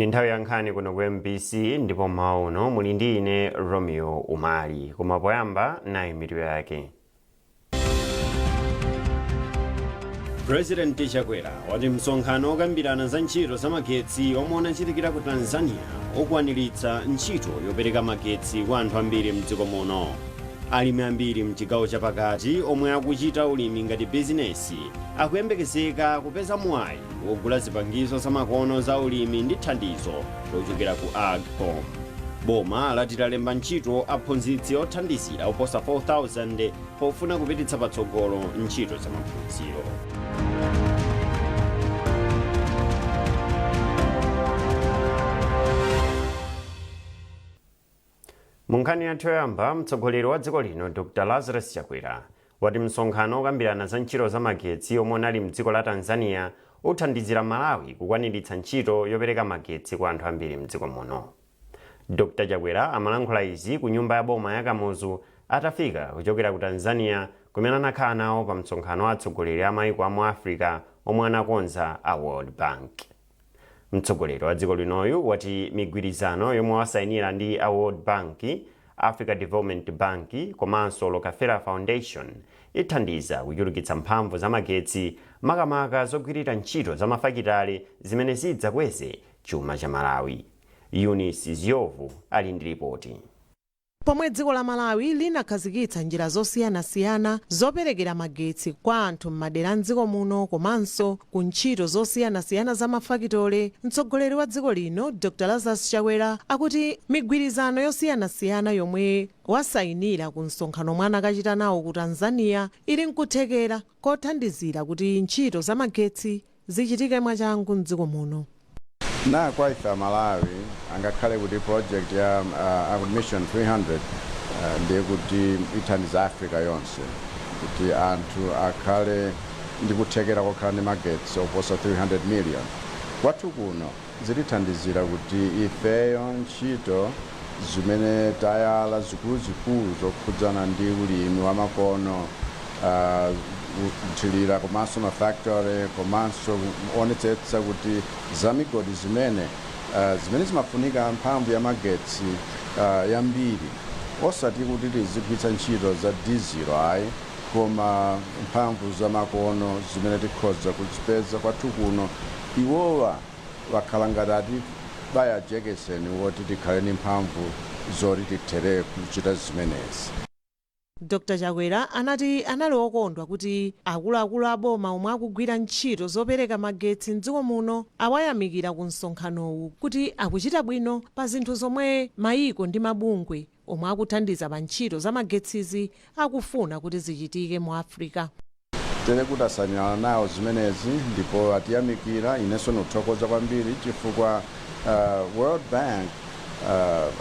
Ndi nthawi ya nkhani kuno ku MBC, ndipo mmawa uno muli ndi ine Romeo Umali. Koma poyamba, nayi mitu yake. President Chakwera wati msonkhano wokambirana za ntchito za magetsi omwe unachitikira ku Tanzania ukwaniritsa ntchito yopereka magetsi kwa anthu ambiri mdziko muno. Alimi ambiri mchigawo chapakati omwe akuchita ulimi ngati bizinesi akuyembekezeka kupeza mwayi wogula zipangizo zamakono za ulimi ndi thandizo lochokera ku AGCOM. Boma lati lalemba ntchito aphunzitsi othandizira oposa 4,000 pofuna kupititsa patsogolo ntchito za maphunziro. Mu nkhani yathu yoyamba, mtsogoleri wa dziko lino Dr Lazarus Chakwera wati msonkhano wokambirana za ntchito za magetsi omwe unali mdziko la Tanzania uthandizira Malawi kukwaniritsa ntchito yopereka magetsi kwa anthu ambiri mdziko muno. Dr Chakwera amalankhula izi ku nyumba ya boma ya Kamuzu atafika kuchokera ku Tanzania, kumene anakhala nawo pa msonkhano wa atsogoleri a maiko a mu Africa omwe anakonza a World Bank. Mtsogoleri wa dziko linoyu wati migwirizano yomwe wasayinira ndi a World Bank, Africa Development Bank komanso Rockefeller Foundation ithandiza kuchulukitsa mphamvu za magetsi, makamaka zogwirira ntchito za mafakitale zimene zidzakweze chuma cha Malawi. Eunice Ziovu ali ndi ripoti. Pomwe dziko la Malawi linakhazikitsa njira zosiyanasiyana zoperekera magetsi kwa anthu m'madera a m'dziko muno komanso ku ntchito zosiyanasiyana za mafakitole, mtsogoleri wa dziko lino Dr Lazarus Chakwera akuti migwirizano yosiyanasiyana yomwe wasayinira ku msonkhano omwe anakachita nawo ku Tanzania ili nkuthekera kothandizira kuti ntchito za magetsi zichitike mwachangu m'dziko muno. Na kwa ife Amalawi, angakhale kuti project ya Mission 300 ndiye kuti ithandiza Africa yonse kuti anthu akhale ndi kuthekera kokhala ndi magetsi oposa 300 million, kwathu kuno zitithandizira kuti ifeyo ntchito zimene tayala zikuluzikulu zokhudzana ndi ulimi wa makono, kuthirira komanso mafactory, komanso kuonetsetsa kuti zamigodi zimene zimafunika mphamvu ya magetsi yambiri, osati kuti tizigwiritsa ntchito za dizilo ayi, koma mphamvu za makono zimene tikhoza kuzipeza kwathu kuno. Iwowa wakhala ngati atibaya jekeseni woti tikhale ndi mphamvu zoti tithere kuchita zimenezi. Dr Chakwera anati anali okondwa kuti akuluakulu a boma omwe akugwira ntchito zopereka magetsi mdziko muno awayamikira ku msonkhanowu kuti akuchita bwino pa zinthu zomwe mayiko ndi mabungwe omwe akuthandiza pa ntchito za magetsizi akufuna kuti zichitike mu Africa. Tere kuti asayinirana nawo zimenezi ndipo atiyamikira. Inenso ndikuthokoza kwambiri chifukwa World Bank,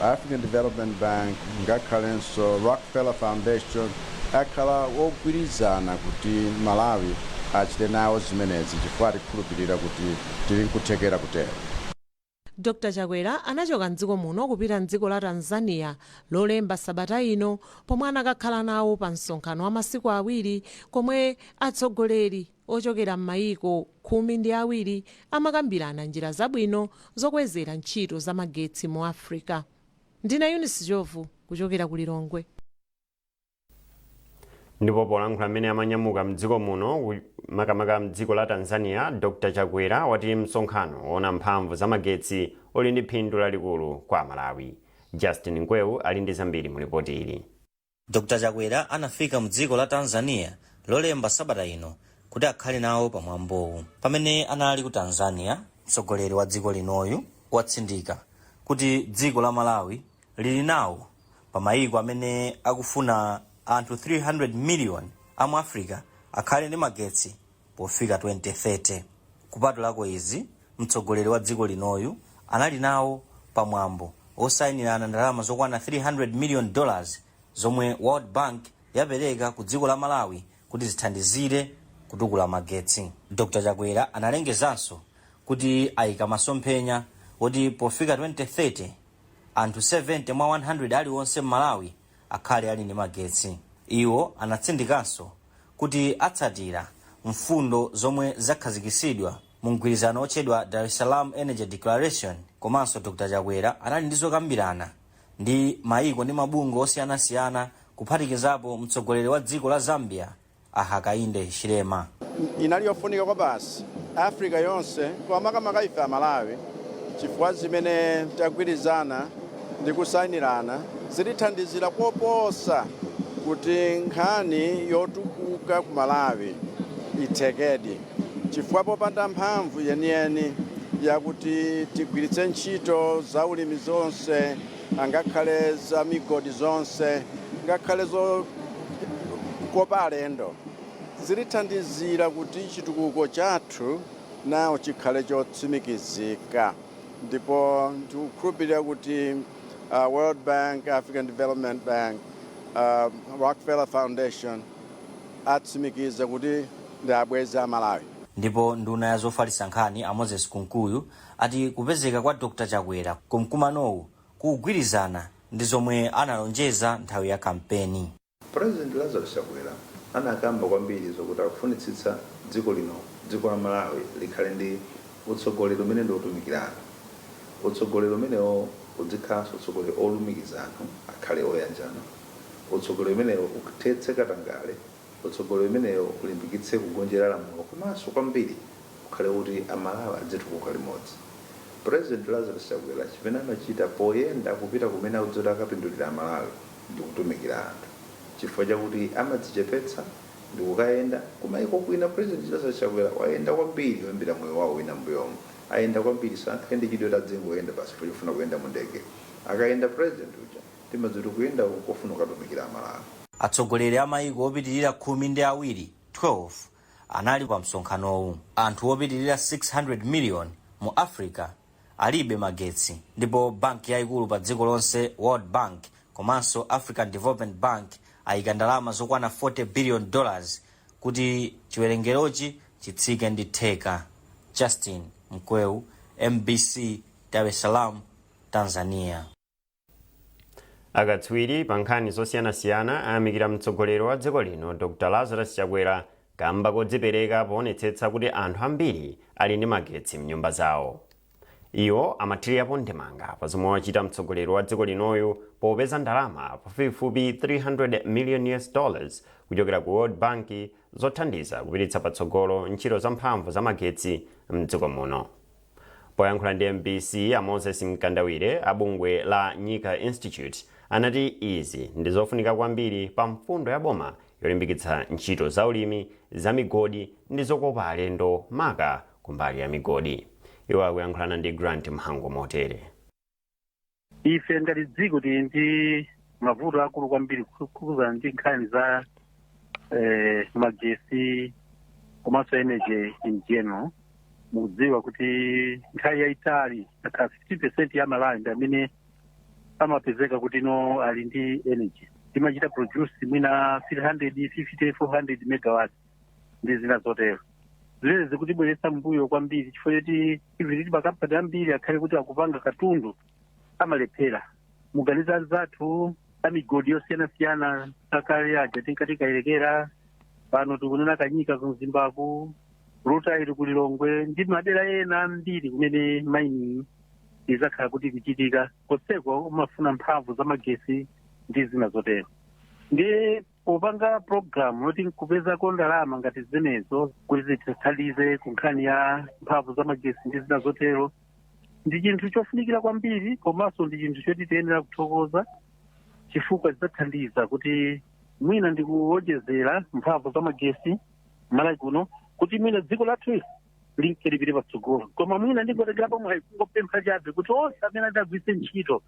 African Development Bank, ngakhalenso Rockefeller Foundation akhala wogwirizana kuti Malawi achite nawo zimenezi chifukwa atikhulupirira kuti tili nkuthekera kutero. Dr Chakwera anachoka mdziko muno kupita mdziko la Tanzania Lolemba sabata ino, pomwe anakakhala nawo pa msonkhano wa masiku 2 komwe atsogoleri ochokera m'mayiko 12 amakambirana njira zabwino zokwezera ntchito za magetsi mu Africa. Ndine Eunice Jovu kuchokera ku Lilongwe. Ndipo polankhula mmene amanyamuka mdziko muno, makamaka mdziko la Tanzania, Dr Chakwera wati msonkhano woona mphamvu za magetsi uli ndi phindu lalikulu kwa Malawi. Justin Ngwewu ali ndi zambiri mu ripoti ili. Dr Chakwera anafika mdziko la Tanzania Lolemba sabata ino kuti akhale nawo pamwambowu. Pamene anali ku Tanzania, mtsogoleri wa dziko linoyu watsindika kuti dziko la Malawi lili nawo pa mayiko amene akufuna anthu 300 million amu Africa akhale ndi magetsi pofika 2030. Kupatulako izi, mtsogoleri wa dziko linoyu anali nawo pamwambo osayinirana ndalama zokwana $300 million zomwe World Bank yapereka ku dziko la Malawi kuti zithandizire kutukula magetsi. Dr Chakwera analengezanso kuti ayika masomphenya woti pofika 2030 anthu 70 mwa 100 aliwonse m'Malawi akhale ali ndi magetsi. Iwo anatsindikanso kuti atsatira mfundo zomwe zakhazikitsidwa Mu mgwirizano otchedwa Dar es Salaam Energy Declaration. Komanso Dr Chakwera anali ndi zokambirana ndi maiko ndi mabungwe osiyanasiyana, kuphatikizapo mtsogoleri wa dziko la Zambia, a Hakainde Hichilema. Inali yofunika kwa basi Africa yonse, koma makamaka ife Amalawi, chifukwa zimene tagwirizana ndi kusayinirana zitithandizira koposa kuti nkhani yotukuka ku Malawi ithekedi, chifukwa popanda mphamvu yeniyeni yakuti tigwiritse ntchito za ulimi zonse, angakhale za migodi zonse, ngakhale zokopa alendo, zitithandizira kuti chitukuko chathu nawo chikhale chotsimikizika. Ndipo ndikukhulupirira kuti World Bank, African Development Bank, Rockefeller Foundation atsimikiza kuti ndi abwenzi a Malawi. Ndipo nduna ya zofalitsa nkhani, a Moses Kunkuyu, ati kupezeka kwa Dr Chakwera kumkumanowu kugwirizana ndi zomwe analonjeza nthawi ya kampeni. President Lazarus Chakwera anakamba kwambiri zokuti akufunitsitsa dziko lino, dziko la Malawi, likhale ndi utsogoleri umene ndi otumikira anthu, utsogoleri umenewo udzikhalanso utsogoleri olumikiza anthu, akhale oyanjana, utsogoleri umenewo uthetse katangale, utsogoleri umenewo ulimbikitse kugonjera lamulo, komanso kwambiri ukhale kuti Amalawi adzitukuka limodzi. President Lazarus Chakwera chimene amachita poyenda kupita kumene akudziwa kuti akapindulira Amalawi ndi kutumikira anthu, chifukwa chakuti amadzichepetsa ndi kukayenda kumayiko kwina. President Lazarus Chakwera wayenda kwambiri kuyambira moyo wawo wina mbuyomo, ayenda kwambiri. Sankhale ndi chidwi adzingoyenda basi pofuna kuyenda mu ndege. Akayenda president uja, timadziwa kuti kuyenda uku kofuna kukatumikira Amalawi. Atsogoleri a mayiko opitirira 12, 12, anali pa msonkhanowu. Anthu opitirira 600 million mu Africa alibe magetsi, ndipo banki yayikulu pa dziko lonse, World Bank, komanso African Development Bank ayika ndalama zokwana $40 billion kuti chiwerengerochi chitsike ndi theka. Justin Mkweu, MBC, Dar es Salaam, Tanzania. Akatswiri pa nkhani zosiyanasiyana ayamikira mtsogoleri wa dziko lino, Dr Lazarus Chakwera, kamba kodzipereka poonetsetsa kuti anthu ambiri ali ndi magetsi mnyumba zawo. Iwo amathirirapo ndemanga pa zomwe wachita mtsogoleri wa dziko linoyu popeza ndalama pafupifupi 300 million US dollars kuchokera ku World Bank zothandiza kupititsa patsogolo ntchito za mphamvu za magetsi mdziko muno. Poyankhula ndi MBC, a Moses Mkandawire a bungwe la Nyika Institute anati izi ndi zofunika kwambiri pa mfundo ya boma yolimbikitsa ntchito za ulimi, za migodi ndi zokopa alendo, maka kumbali ya migodi. Iwo akuyankhulana ndi Grant Mhango motere. Ife ngati dziko tili ndi mavuto akulu kwambiri kukhuzana ndi nkhani za magesi komanso energy in general. Mukudziwa kuti nthawi yayitali akhala 50% ya Malawi ndi amene amapezeka kuti no ali ndi energy. Timachita produce mwina 350, 400 megawatts ndi zina zotero, zimene zikutibweretsa mbuyo kwambiri, chifukwa choti even titi makampani ambiri akhale kuti akupanga katundu amalephera. Muganiza anzathu amigodi yosiyanasiyana akale aja tinkati Kayelekera, pano tikunena Kanyika ku Mzimbaku, Rutile ku Lilongwe ndi madera ena ambiri kumene mining izakhala kuti kuchitika, konseko umafuna mphamvu za magesi ndi zina zotero. Ndi popanga program yoti nkupezako ndalama ngati zimenezo kuti zitithandize ku nkhani ya mphamvu za magesi ndi zina zotero ndi chinthu chofunikira kwambiri, komanso ndi chinthu choti tiyenera kuthokoza, chifukwa zidzathandiza kuti mwina ndi kuwonjezera mphamvu za magesi Malawi kuno, kuti mwina dziko lathu linke lipite patsogolo. Koma mwina ndingotengerapo mwayi kungopempha chabe kuti onse amene adagwiritse ntchito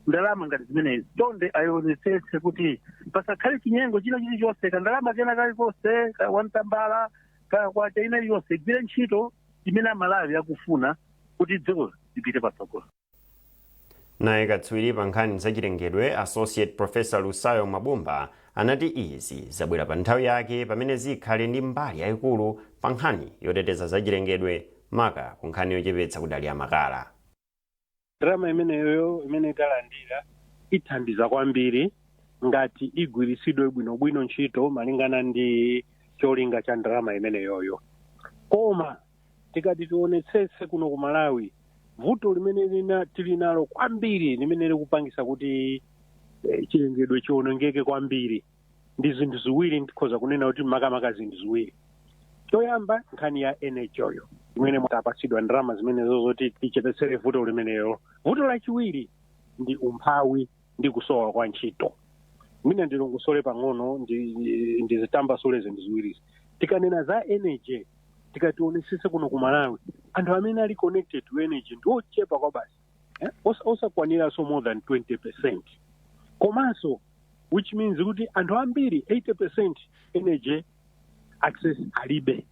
ndalama ngati zimenezi, chonde ayonetsetse kuti pasakhale chinyengo china chilichonse. Kandalama kena kalikonse ka wamtambala ka kwacha ina iliyonse igwire ntchito imene Amalawi akufuna kuti dziko lipite patsogolo. Naye katswiri pa nkhani zachilengedwe, Associate Professor Lusayo Mabumba, anati izi zabwera pa nthawi yake pamene zikhale ndi mbali yayikulu pa nkhani yoteteza zachilengedwe, maka ku nkhani yochepetsa kudalira makala. Ndalama imeneyo imene talandira ithandiza kwambiri ngati igwiritsidwe bwinobwino ntchito malingana ndi cholinga cha ndalama imeneyoyo. Koma Tikati tionetsetse kuno ku Malawi, vuto limene tili nalo kwambiri limene likupangisa kuti chilengedwe chiwonongeke kwambiri ndi zinthu ziwiri. Ndikhoza kunena kuti makamaka zinthu ziwiri. Choyamba, nkhani ya energy yo imene tapatsidwa ndalama zimenezo zoti tichepetsere vuto limenelo. Vuto lachiwiri ndi umphawi ndi kusowa kwa ntchito. Mwina ndilongosole pang'ono, ndizitambasule zinthu ziwirizi. Tikanena za energy, tikationesese kuno ku Malawi, anthu amene ali connected to energy ndi ochepa kwa basi, eh? Osakwaniranso more than 20%. Komanso which means kuti anthu ambiri, 80%, energy access alibe.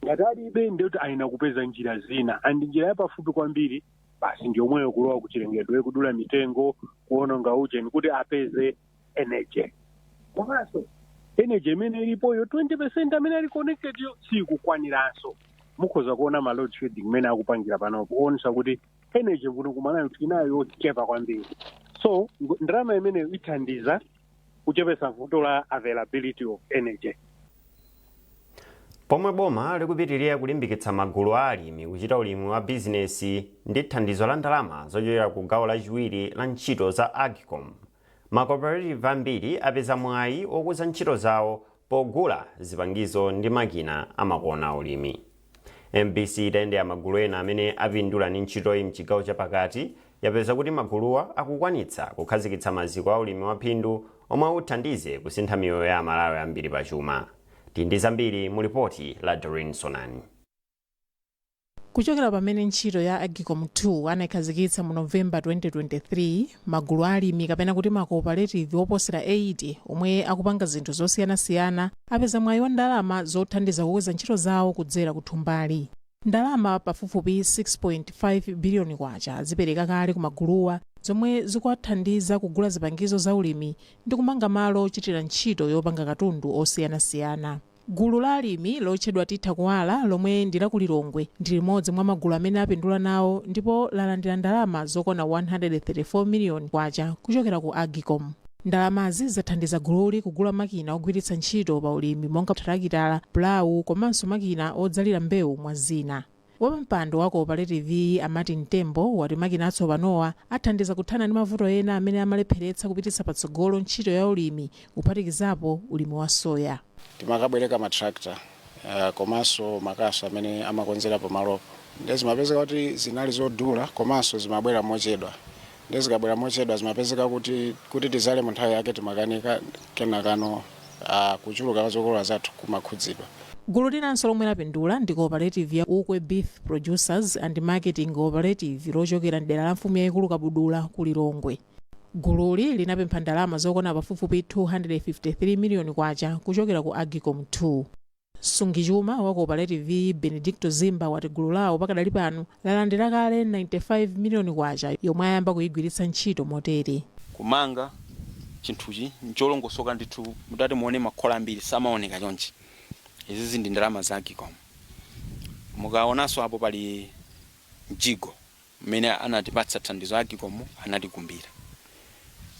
Ngati alibe, ndiyoti ayina kupeza njira zina, and njira yapafupi kwambiri basi ndi yomweyo, kulowa kuchilengedwe, kudula mitengo, kuononga ujeni kuti apeze energy. Komanso energy imene ilipoyo, 20% amene ali connected yo, sikukwaniranso. Mukhoza kuona ma load shedding imene akupangira panopo, kuonesa kuti energy kuno kumalawi tinayo yochepa kwambiri. So ndalama imeneyo ithandiza kuchepesa vuto la availability of energy. Pomwe boma likupitirira kulimbikitsa magulu a alimi kuchita ulimi wa bizinesi ndi thandizo la ndalama zochokera ku gawo lachiwiri la ntchito za AGCOM, macooperative ambiri apeza mwayi wokuza ntchito zawo pogula zipangizo ndi makina amakono a ulimi. MBC itayendera magulu ena amene apindula ndi ntchitoyi mchigawo chapakati, yapeza kuti maguluwa akukwanitsa kukhazikitsa maziko a ulimi wa phindu omwe uthandize kusintha miyoyo ya Amalawi ambiri pachuma. Tili ndi zambiri mu lipoti la Doreen Sonani. Kuchokera pamene ntchito ya AGCOM 2 anayikhazikitsa mu Novemba 2023, magulu alimi kapena kuti macooperative oposera 80 omwe akupanga zinthu zosiyanasiyana apeza mwayi wa ndalama zothandiza kukweza ntchito zawo kudzera kuthumbali. Ndalama pafupifupi 6.5 biliyoni kwacha zipereka kale ku maguluwa, zomwe zikuwathandiza kugula zipangizo za ulimi ndi kumanga malo ochitira ntchito yopanga katundu osiyanasiyana. Gulu la alimi lotchedwa Titha Kuwala, lomwe ndi la ku Lilongwe, ndi limodzi mwa magulu amene apindula nawo ndipo lalandira ndalama zokwana 134 miliyoni kwacha kuchokera ku AGCOM. Ndalamazi zathandiza gululi kugula makina ogwiritsa ntchito pa ulimi monga tarakitala, pulawu komanso makina odzalira mbewu, mwa zina. Wapampando wa cooperative iyi, amati Mtembo, wati makina atsopanowa athandiza kuthana ndi mavuto ena amene amalepheretsa kupititsa patsogolo ntchito ya ulimi, kuphatikizapo ulimi wa soya. Timakabwereka matractor komanso makasu amene amakonzera pamalopo, ndi zimapezeka kuti zinali zodula komanso zimabwera mochedwa. Ndi zikabwera mochedwa, zimapezeka kuti tizale mu nthawi yake timakanika, kenakano kuchuluka kwa zokolola zathu kumakhudzidwa. Gulu linanso lomwe lapindula ndi cooperative ya Ukwe Beef Producers and Marketing Cooperative, lochokera mdera la mfumu yayikulu Kabudula ku Lilongwe. Gululi linapempha ndalama zokwana pafupifupi 253 miliyoni kwacha kuchokera ku AGCOM 2. Sungichuma wa cooperative, Benedicto Zimba, wati gulu lawo pakadali pano lalandira kale 95 miliyoni kwacha yomwe ayamba kuyigwiritsa ntchito motere. Kumanga chinthuchi ncholongosoka ndithu. Mutati muone, makhola ambiri samaoneka chonchi. Izizi ndi ndalama za AGCOM. Mukaonanso apo pali mjigo mmene anatipatsa thandizo AGCOM, anatikumbira.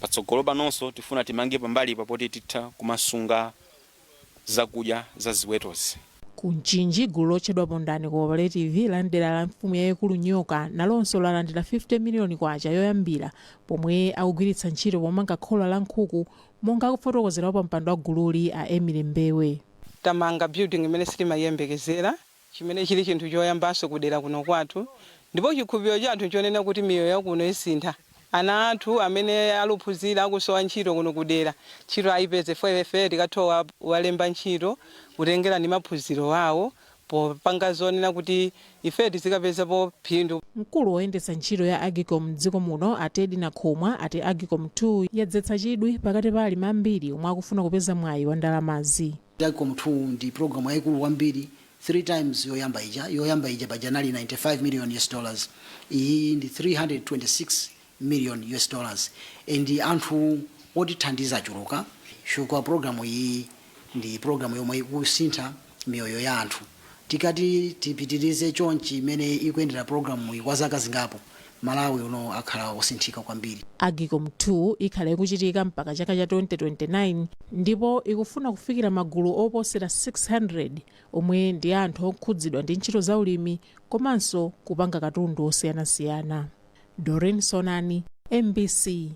Patsogolo panonso tifuna timange pambali papoti titha kumasunga zakudya za ziwetozi. Ku Mchinji, gulu lotchedwa Pondani Cooperative la mdera la mfumu yayikulu Nyoka nalonso lalandira 50 miliyoni kwacha yoyambira, pomwe akugwiritsa ntchito pomanga khola la nkhuku, monga akufotokozera wapampando wa gululi, a Emily Mbewe. Tamanga building imene sitimayiyembekezera, chimene chili chinthu choyambanso kudera kuno kwathu, ndipo chikhulupiriro chathu chonena kuti miyoyo yakuno isintha. Ana athu amene aluphunzira, akusowa ntchito kuno kudera, ntchito ayipeze fefe tikatha walemba ntchito kutengera ndi maphunziro awo, popanga zonena kuti ife tizikapezapo phindu. Mkulu woyendetsa ntchito ya AGCOM mdziko muno, a Teddy Nakhumwa, ati AGCOM 2 yadzetsa chidwi pakati pa alimi ambiri omwe akufuna kupeza mwayi wa ndalamazi. AGCOM 2 ndi programu yayikulu kwambiri, 3 times yoyamba ija. Yoyamba ija paja nali 95 million US dollars, iyi ndi 326 million US dollars, and anthu otithandiza achuluka chifukwa programu iyi ndi programu yomwe ikusintha miyoyo ya anthu. Tikati tipitirize chonchi imene ikuyendera programu iyi kwa zaka zingapo, Malawi uno akhala osinthika kwambiri. Agcom 2 ikhala ikuchitika mpaka chaka cha 2029 ndipo ikufuna kufikira magulu oposera 600 omwe ndi anthu okhudzidwa ndi ntchito za ulimi komanso kupanga katundu osiyanasiyana. Doreen Sonani, MBC,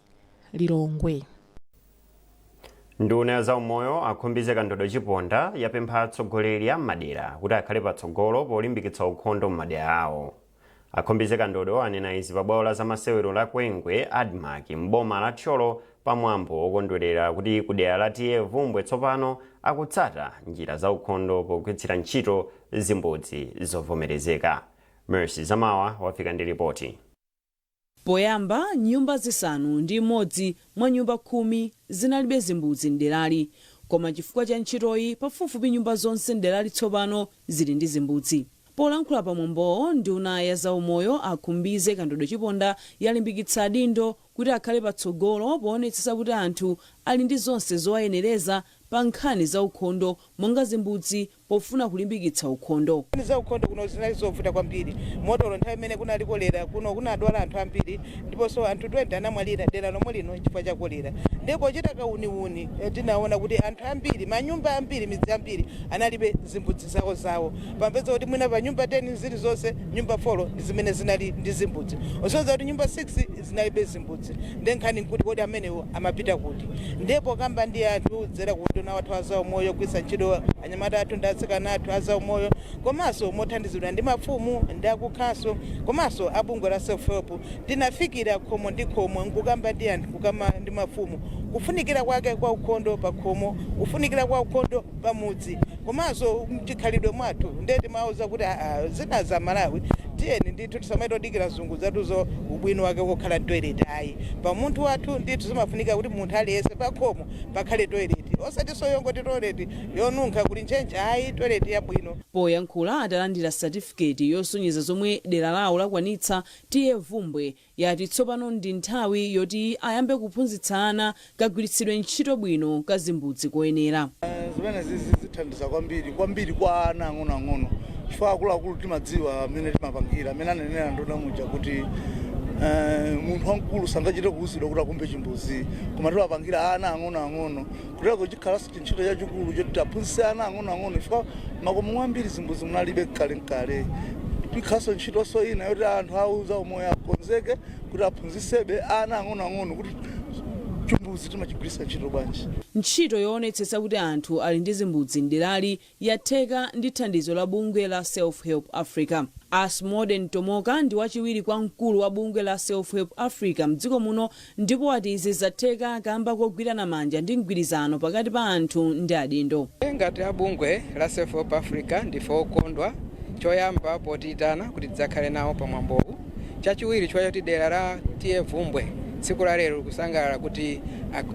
Lilongwe. Nduna ya zaumoyo a Khumbize Kandodo Chiponda yapempha atsogoleri a m'madera kuti akhale patsogolo polimbikitsa ukhondo m'madera awo. A Khumbize Kandodo anena izi pa bwalo la zamasewero la Kwengwe ADMARC m'boma la Thyolo pamwambo wokondwerera kuti ku dera la T/A Vumbwe tsopano akutsata njira za ukhondo pogwiritsira ntchito zimbudzi zovomerezeka. Mercy Zamawa wafika ndi ripoti. Poyamba, nyumba 6 mwa nyumba 10 zinalibe zimbudzi mderali, koma chifukwa cha ntchitoyi pafupifupi nyumba zonse mderali tsopano zili ndi zimbudzi. Polankhula pamwambowo, nduna ya zaumoyo a Khumbize Kandodo Chiponda yalimbikitsa adindo kuti akhale patsogolo poonetsetsa kuti anthu ali ndi zonse zowayenereza pa nkhani za ukhondo monga zimbudzi pofuna kulimbikitsa ukhondo. Nkhani za ukhondo kuno zinali zovuta kwambiri motero nthawi imene kunali kolera kuno kunadwala anthu ambiri ndiponso anthu 20 anamwalira dera lomwe lino chifukwa cha kolera. Ndipo pochita kauniuni tinaona kuti anthu ambiri, manyumba ambiri, midzi yambiri analibe zimbudzi zawo zawo. Pamapeza kuti mwina pa nyumba 10 zilizonse nyumba 4 ndi zimene zinali ndi zimbudzi, osonyeza kuti nyumba 6 zinalibe zimbudzi. Ndiye nkhani nkuti kodi amenewo amapita kuti? Ndiye pokamba ndi anthu kudzera ku unduna wathu wa zaumoyo, kugwiritsa ntchito anyamata athu ndi atsikana athu a zaumoyo komanso mothandizidwa ndi mafumu ndi akukhanso komanso a bungwe la Self Help, tinafikira khomo ndi khomo nkukamba ndi anthu, kukamba ndi mafumu kufunikira kwake kwa ukhondo pa khomo, kufunikira kwa ukhondo pa mudzi komanso mchikhalidwe mwathu. Ndiye timawauza kuti aa, zina za Malawi, tiyeni ndithu tisamachite kudikira mzungu adzatiuze ubwino wake wokhala ndi toilet ayi. Pa umunthu wathu ndithu zimafunika kuti munthu aliyense pa khomo pakhale toilet, osatinso yongoti toilet yonunkha kuli ntchentche ayi, toilet yabwino. Poyankhula atalandira satifiketi yosonyeza zomwe dera lawo lakwanitsa, T/A Vumbwe yati tsopano ndi nthawi yoti ayambe kuphunzitsa ana kagwiritsidwe ntchito bwino ka zimbudzi koyenera. Zimenezi zithandiza kwambiri kwambiri kwa ana ang'onoang'ono chifukwa akuluakulu timadziwa mmene timapangira, amene anenera nduna muja kuti munthu wamkulu sangachite kuuzidwa kuti akumbe chimbuzi, koma timapangira ana ang'onoang'ono. Kutero chikhalanso chintchito chachikulu choti tiaphunzitse ana ang'onoang'ono chifukwa makomo mwambiri zimbuzi munalibe kale. Ikhalanso ntchitonso ina yoti anthu a zaumoyo akonzeke kuti aphunzitsebe ana ang'onoang'ono kuti chimbuzi timachigwiritsa ntchito bwanji. Ntchito yoonetsetsa kuti anthu ali ndi zimbudzi m'derali yatheka ndi thandizo la bungwe la Self Help Africa. A Smorden Tomoka ndi wachiwiri kwa mkulu wa bungwe la Self Help Africa mdziko muno ndipo wati izi zatheka kamba kogwirana manja ndi mgwirizano pakati pa anthu ndi adindo. Ngati a bungwe la Self Help Africa ndife okondwa, choyamba potiyitana kuti tidzakhale nawo pa mwambowu, chachiwiri chifukwa choti dera la T/A Vumbwe tsiku la lero likusangalala kuti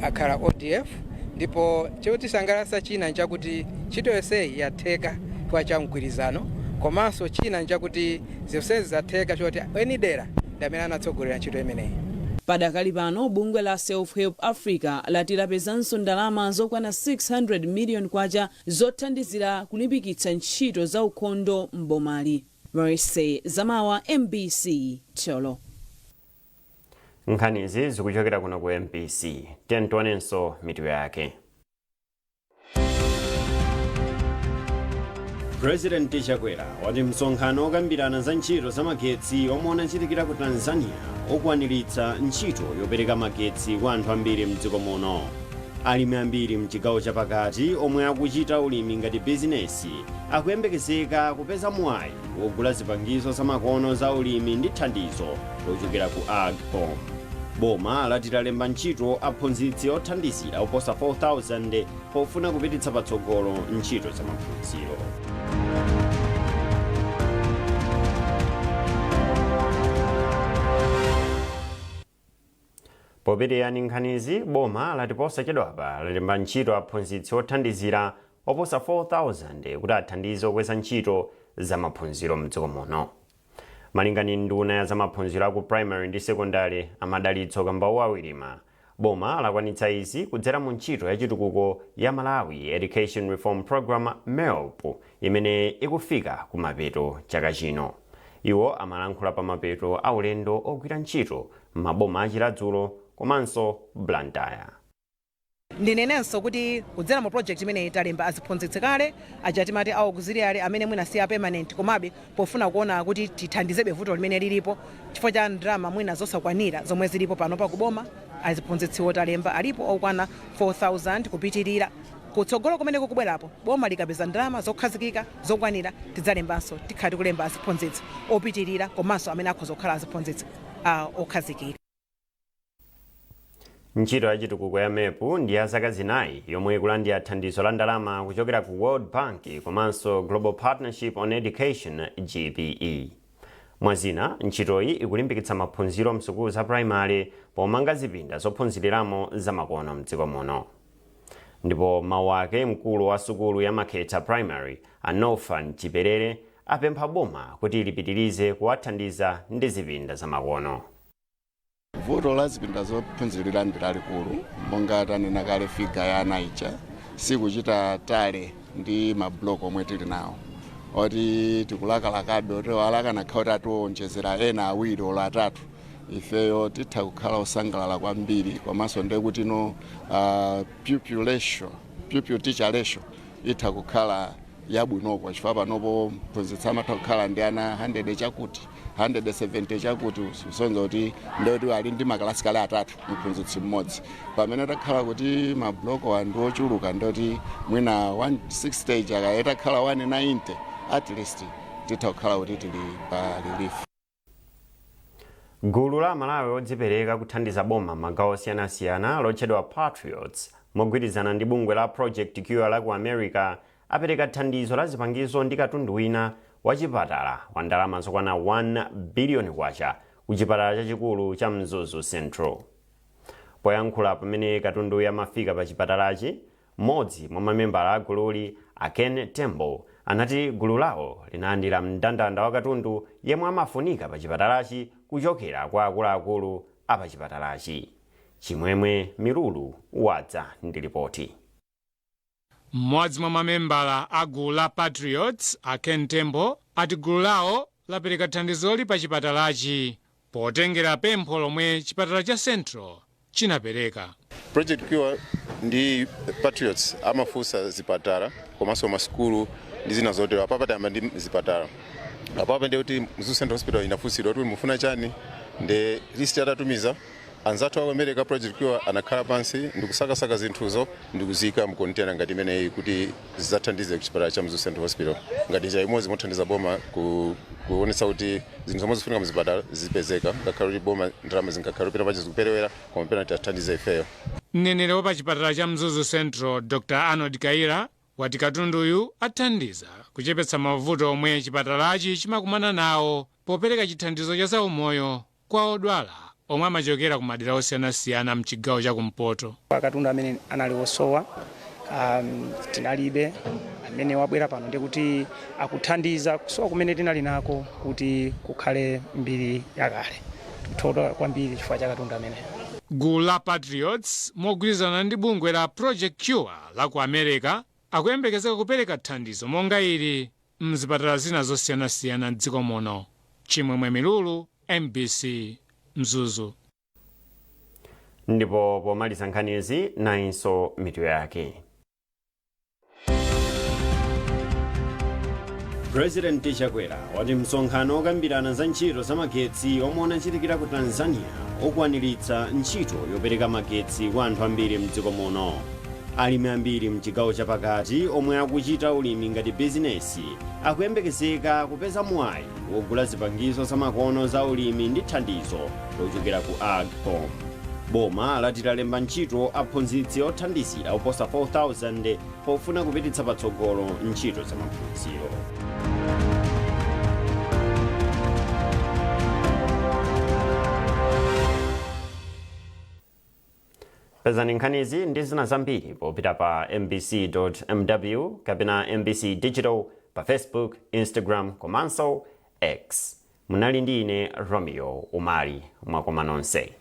akhala ODF, ndipo chotisangalatsa china nchakuti ntchito yonseyi yatheka chifukwa cha mgwirizano, komanso china nchakuti zonsezi zatheka choti eni dera ndi amene anatsogolera ntchito imeneyi. Padakali pano bungwe la Self Help Africa lati lapezanso ndalama zokwana K600 million zothandizira kulimbikitsa ntchito za ukhondo m'bomali. Mercy Zamawa, MBC, Thyolo. Nkhanizi zikuchokera kuno ku MBC. Tiyeni tionenso mitu yake. President Chakwera wati msonkhano wokambirana za ntchito za magetsi omwe unachitikira ku Tanzania ukwaniritsa ntchito yopereka magetsi kwa anthu ambiri mdziko muno. Alimi ambiri mchigawo chapakati omwe akuchita ulimi ngati bizinesi akuyembekezeka kupeza mwayi wogula zipangizo zamakono za ulimi ndi thandizo lochokera ku AGCOM. Boma lati lalemba ntchito aphunzitsi othandizira oposa 4,000 pofuna kupititsa patsogolo ntchito za maphunziro. Popitirira ndi nkhanizi, boma lati posachedwapa lalemba ntchito aphunzitsi othandizira oposa 4,000 kuti athandize kukweza ntchito za maphunziro mdziko muno. Malinga ndi nduna ya zamaphunziro aku primary ndi secondary a Madalitso Kambauwa Wirima, boma lakwanitsa izi kudzera mu ntchito ya chitukuko ya Malawi Education Reform Programme, MERP, imene ikufika kumapeto chaka chino. Iwo amalankhula pa mapeto a ulendo ogwira ntchito m'maboma a Chiradzulo komanso Blantyre. Ndinenenso kuti kudzera mu project imeneyi talemba aziphunzitsi kale aja timati a auxiliary, amene mwina si a permanent, komabe pofuna kuona kuti tithandizebe vuto limene lilipo chifukwa cha ndalama mwina zosakwanira zomwe zilipo pano pakuboma. Aziphunzitsiwo talemba alipo okwana 4000 kupitirira. Kutsogolo kumene kukubwerapo, boma likapeza ndalama zokhazikika zokwanira, tidzalembanso, tikhala tikulemba aziphunzitsi opitirira komanso amene akhoza kukhala aziphunzitsi okhazikika. Ntchito ya chitukuko ya MEP ndi ya zaka 4 yomwe ikulandira thandizo la ndalama kuchokera ku World Bank komanso Global Partnership on Education, GPE. Mwazina, ntchitoyi ikulimbikitsa maphunziro msukulu za primary pomanga zipinda zophunziriramo zamakono mdziko muno. Ndipo mawu ake, mkulu wa sukulu ya Makhetha Primary, Anofan Chiperere, apempha boma kuti lipitirize kuwathandiza ndi zipinda zamakono. Vuto la zipinda zophunzirira ndi lalikulu. Monga tanena kale, figure ya ana ija sikuchita tally ndi mabloko omwe tili nawo, oti tikulakalakabe oti alakanakhala kuti atiwonjezera ena awiri olo atatu, ifeyo titha kukhala osangalala kwambiri. Komanso ndiye kuti no pupil ratio, pupil teacher ratio itha kukhala yabwinoko, chifukwa panopo mphunzitsi amatha kukhala ndi ana 100 chakuti, 170 chakuti, kusonyeza kuti ndekuti ali ndi makalasi kale atatu mphunzitsi mmodzi. Pamene takhala kuti mabloko ndi ochuluka, ndoti mwina 160 chaka itakhala 190 at least, titha kukhala kuti tili pa relief. Gulu la Malawi odzipereka kuthandiza boma magawo osiyanasiyana lotchedwa Patriots, mogwirizana ndi bungwe la Project Cure la ku America, apereka thandizo la zipangizo ndi katundu wina wa chipatala wa ndalama zokwana 1 biliyoni kwacha ku chipatala chachikulu cha Mzuzu Central. Poyankhula pamene katundu yamafika pa chipatalachi, mmodzi mwa mamembala a gululi, a Ken Tembo, anati gulu lawo linalandira mndandanda wa katundu yemwe amafunika pa chipatalachi kuchokera kwa akuluakulu a pa chipatalachi. Chimwemwe Milulu wadza ndi ripoti. Mmodzi mwa mamembala a gulu la Patriots, a Ken Tembo, ati gulu lawo lapereka thandizoli pa chipatalachi potengera pempho lomwe chipatala cha Central chinapereka. Project Cure ndi Patriots amafunsa zipatala komanso masukulu ndi zina zotero. Apapa tayamba ndi zipatala. Apapa ndiye kuti Mzuzu Central Hospital inafunsidwa kuti mufuna chani, ndi list atatumiza anzathu aku America, Project Cure, anakhala pansi ndikusakasaka zinthuzo ndikuziyika mu container ngati imeneyi kuti zidzathandize ku chipatala cha Mzuzu Central Hospital ngati njira imodzi mothandiza boma kuonetsa kuti zinthu zomwe zifunika muzipatala zipezeka, ngakhale kuti boma ndalama zingakhale kupita pache zikuperewera, koma pena tithandize ifeyo. Mneneri wa pa chipatala cha Mzuzu Central, Dr Arnold Kaira, wati katunduyu athandiza kuchepetsa mavuto omwe chipatalachi chimakumana nawo popereka chithandizo cha zaumoyo kwa odwala omwe amachokera ku madera osiyanasiyana mchigawo chakumpoto. Katundu amene anali osowa, tinalibe, amene wabwera pano ndikuti akuthandiza kusowa kumene tinali nako kuti kukhale mbiri yakale. Tikuthokoza kwambiri chifukwa cha katundu amene. Gulu la Patriots mogwirizana ndi bungwe la Project Cure la ku America akuyembekezeka kupereka thandizo monga ili mzipatala zina zosiyanasiyana mdziko muno. Chimwemwe Milulu, MBC, Mzuzu. Ndipo pomaliza nkhanizi, nayinso mitu yake. President Chakwera wati msonkhano wokambirana za ntchito za magetsi omwe unachitikira ku Tanzania ukwaniritsa ntchito yopereka magetsi kwa anthu ambiri mdziko muno. Alimi ambiri mchigawo chapakati omwe akuchita ulimi ngati bizinesi akuyembekezeka kupeza mwayi wogula zipangizo zamakono za ulimi ndi thandizo lochokera ku AGCOM. Boma lati lalemba ntchito aphunzitsi othandizira oposa 4000 pofuna kupititsa patsogolo ntchito za maphunziro. Pezani nkhanizi ndi zina zambiri popita pa mbc.mw kapena MBC Digital pa Facebook, Instagram komanso X. Munali ndi ine Romeo Umali. Mwakoma nonse.